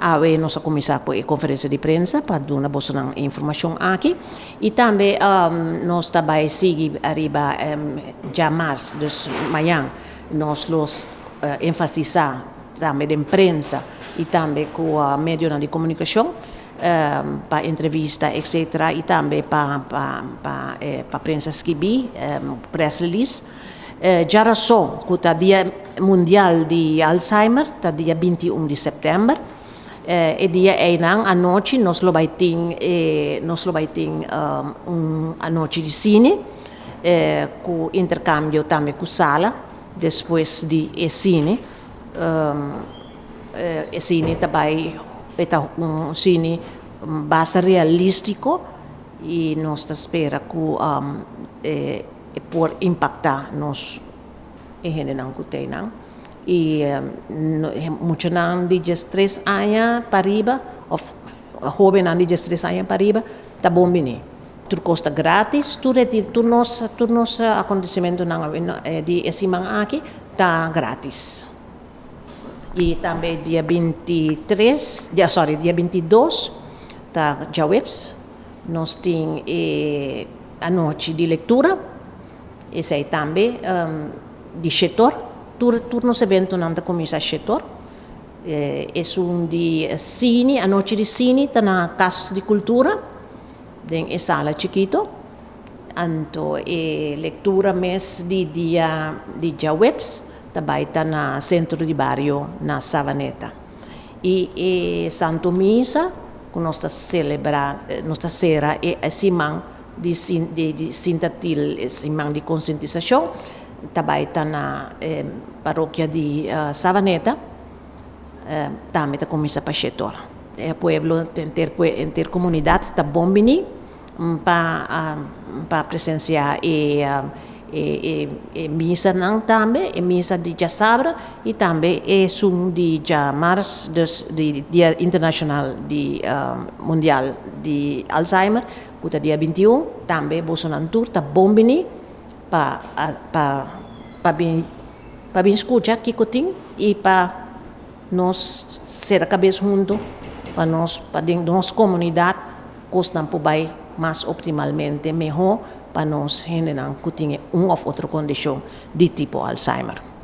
Awe nos a kuminsá ku e konferensia di prensa pa duna bosonan e informashon aki i tambe nos ta bai sigui ariba djamars, dus mañan nos lo enfasisá tambe den prensa i tambe ku medionan di komunikashon pa entrevista etcetera i tambe pa pa prensa skibí, press release. Djarason ku ta dia mundial di Alzheimer ta dia 21 di sèptèmber. E dia einan anochi nos lo bai tin nos lo bai tin un anochi di sine ku interkambio tambe ku sala despues di e sine. E sine ta bai e ta un sine basta realístiko i nos ta spera ku e por impaktá nos e hendenan ku ta einan. I muchanan di 13 aña pa riba òf hóbennan di 13 aña pa riba ta bon bini. Tur kos ta grátis, tur e tur nos tur nos akontesimentunan di e siman aki ta grátis. I tambe dia 23, sorry, dia 22 ta djaweps nos tin e anochi di lektura. Esei tambe di 7'or. Tur tur nos eventonan ta kuminsá 7'or. Esun di sini, anochi di sini ta na Kas di Kultura den e sala chikito. Anto e lektura mes di dia di djaweps ta bai ta na Sentro di Bario na Savaneta. I e Santu Misa ku nos ta selebrá, nos ta sera e siman di di Sinta Til, e siman di konsientisashon, ta bai ta na parokia di Savaneta, tambe ta kuminsá pa 7'or. E pueblo, henter henter komunidat ta bon bini pa pa presensiá e e e misanan tambe, e misa di djasabra i tambe esun di djamars, dus di dia internashonal di mundial di Alzheimer ku ta dia 21, tambe bosonan tur ta bon bini pa pa pa bin pa bin skucha kiko tin i pa nos sera kabes huntu pa nos pa den nos komunidat kosnan por bai mas optimalmente mehó pa nos hendenan ku tin un òf otro kondishon di tipo Alzheimer.